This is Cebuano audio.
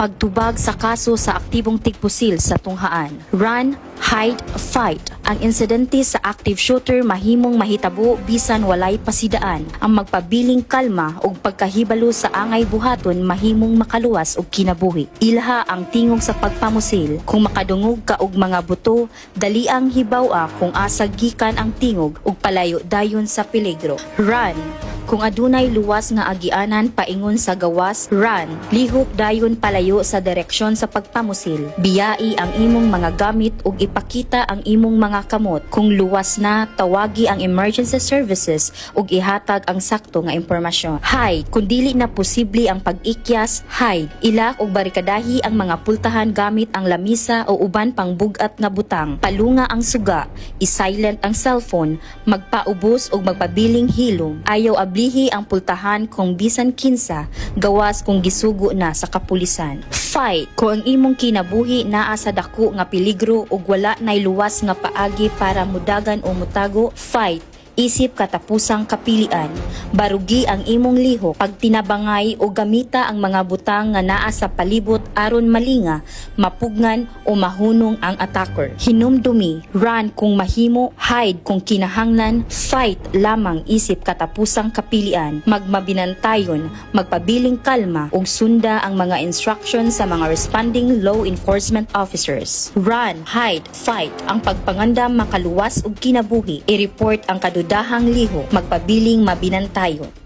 Pagtubag sa kaso sa aktibong tigpusil sa tunghaan. Run, hide, fight. Ang insidente sa active shooter mahimong mahitabo bisan walay pasidaan. Ang magpabiling kalma ug pagkahibalo sa angay buhaton mahimong makaluwas og kinabuhi. Ilha ang tingog sa pagpamusil. Kung makadungog ka og mga buto, dali ang hibaw-a kung asa gikan ang tingog ug palayo dayon sa peligro. Run. Kung adunay luwas nga agianan paingon sa gawas, run. Lihok dayon palayo sa direksyon sa pagpamusil. Biyai ang imong mga gamit ug ipakita ang imong mga kamot. Kung luwas na, tawagi ang emergency services ug ihatag ang sakto nga impormasyon. Hide. Kung dili na posible ang pag-ikyas, hide. Ilak og barikadahi ang mga pultahan gamit ang lamisa o uban pang bugat nga butang. Palunga ang suga, i-silent ang cellphone, magpaubos og magpabiling hilom. Ayaw ablihi ang pultahan kung bisan kinsa, gawas kung gisugo na sa kapulisan. Fight. Kung ang imong kinabuhi naa sa dako nga peligro ug wala nay luwas nga paagi para mudagan o mutago, fight isip katapusang kapilian. Barugi ang imong lihok pagtinabangay o gamita ang mga butang nga naa sa palibot aron malinga, mapugngan o mahunong ang attacker. Hinumdumi, run kung mahimo, hide kung kinahanglan, fight lamang isip katapusang kapilian. Magmabinantayon, magpabiling kalma ug sunda ang mga instructions sa mga responding law enforcement officers. Run, hide, fight. Ang pagpangandam makaluwas og kinabuhi. I-report ang kadudahang lihok. Magpabiling mabinantayon.